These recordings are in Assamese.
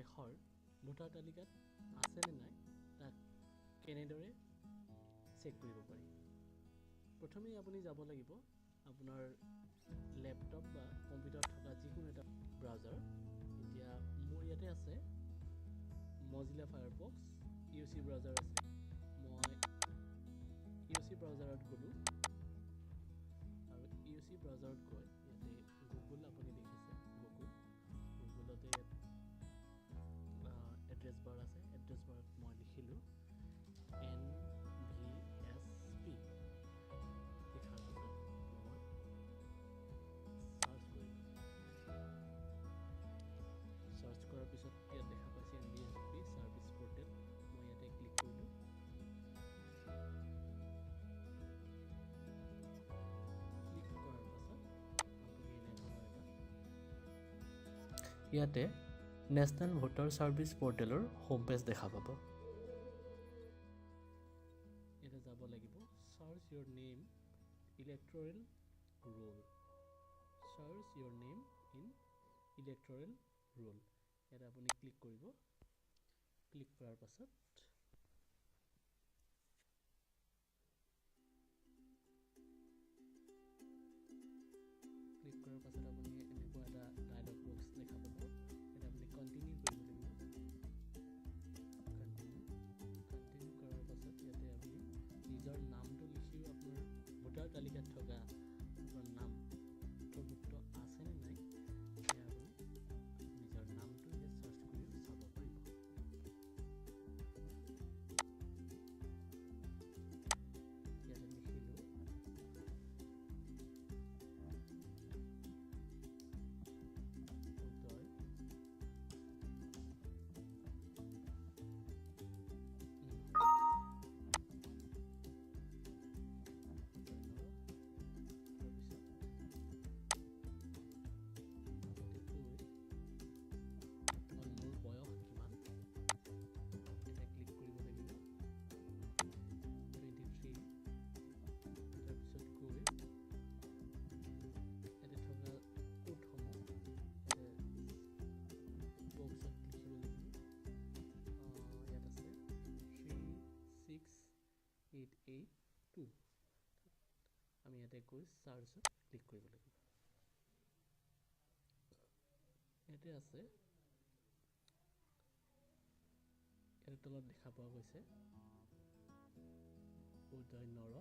দেশৰ ভোটাৰ তালিকাত আছেনে নাই তাক কেনেদৰে চেক কৰিব পাৰি। প্ৰথমেই আপুনি যাব লাগিব আপোনাৰ লেপটপ বা কম্পিউটাৰত থকা যিকোনো এটা ব্ৰাউজাৰ। এতিয়া মোৰ ইয়াতে আছে মজিলা ফায়াৰফক্স, ইউ চি ব্ৰাউজাৰ আছে। মই ইউ চি ব্ৰাউজাৰত গ'লোঁ আৰু ইউ চি ব্ৰাউজাৰত গৈ ইয়াতে গুগল আপুনি দেখিছে, গুগলতে ইয়াত এড্ৰেছ বাৰ আছে। এড্ৰেছ বাৰত মই লিখিলোঁ NVSP। লিখাৰ পাছত মই চাৰ্চ কৰিলোঁ। চাৰ্চ কৰাৰ পিছত ইয়াত দেখা পাইছে NVSP service portal. মই ইয়াতে ক্লিক কৰিলোঁ। ক্লিক কৰাৰ পাছত আপুনি এনেধৰণৰ এটা ইয়াতে নেশ্যনেল ভোটাৰ ছাৰ্ভিচ পৰ্টেলৰ হোম পেজ দেখা পাব। ইয়াতে যাব লাগিব search your name electoral roll, search your name in electoral roll. ইয়াতে আপুনি ক্লিক কৰিব। ক্লিক কৰাৰ পাছত আপুনি এনেকুৱা এটা ডায়লগ বক্স দেখা পাব। ইয়াতে আপুনি কণ্টিনিউ কৰিব লাগিব। কণ্টিনিউ কৰাৰ পাছত ইয়াতে আপুনি নিজৰ নামটো লিখিও আপোনাৰ ভোটাৰ তালিকাত থকা আপোনাৰ নাম অন্তৰ্ভুক্ত আছেনে নাই সেয়া আপুনি নিজৰ নামটো ইয়াত চাৰ্চ কৰিও চাব পাৰিব। ইয়াতে লিখিলোঁ উদয় তাৰপিছত ইয়াতে গৈ মোৰ বয়স কিমান এটা ক্লিক কৰিব লাগিব, 23। তাৰপিছত গৈ ইয়াতে থকা কোডসমূহ ইয়াতে বক্সত লিখিব লাগিব। ইয়াত আছে 36882। আমি ইয়াতে গৈ চাৰ্চত ক্লিক কৰিব লাগিব। ইয়াতে আছে, ইয়াতে তলত দেখা পোৱা গৈছে উদয় নৰ,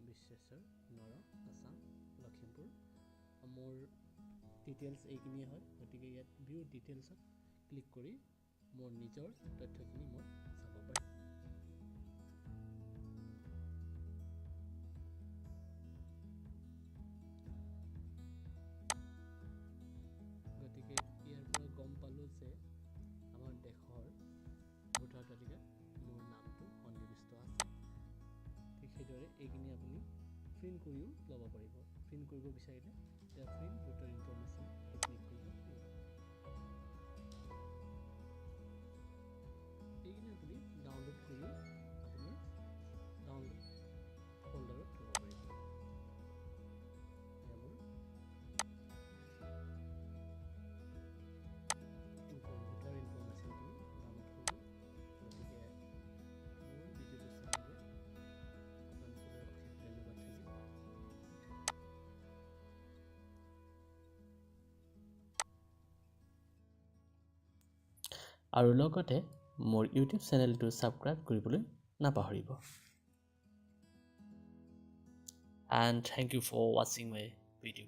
বিশ্বেশ্বৰ নৰ, আছাম, লখিমপুৰ। মোৰ ডিটেইলছ এইখিনিয়ে হয়। গতিকে ইয়াত ভিউ ডিটেইলছত ক্লিক কৰি মোৰ নিজৰ তথ্যখিনি মই চাব পাৰিম। গতিকে ইয়াৰ পৰা গম পালোঁ যে আমাৰ দেশৰ ভোটাৰ তালিকাত মোৰ নামটো সন্নিৱিষ্ট আছে। ঠিক সেইদৰে এইখিনি আপুনি প্ৰিণ্ট কৰিও ল'ব পাৰিব। প্ৰিণ্ট কৰিব বিচাৰিলে এতিয়া প্ৰিণ্ট ভোটাৰ ইনফৰমেশ্যন ক্লিক কৰিব লাগিব। এইখিনি আপুনি ডাউনলোড কৰিও আপোনাৰ ডাউনলোড ফ'ল্ডাৰত থ'ব পাৰিব। এয়া মোৰ ভোটাৰ ইনফৰমেশ্যনখিনি ডাউনলোড হৈ গ'ল। গতিকে মোৰ ভিডিঅ'টো চোৱাৰ বাবে আপোনালোকলৈ অশেষ ধন্যবাদ থাকিল। আৰু লগতে মোৰ ইউটিউব চেনেলটো ছাবস্ক্ৰাইব কৰিবলৈ নাপাহৰিব। And thank you for watching my video.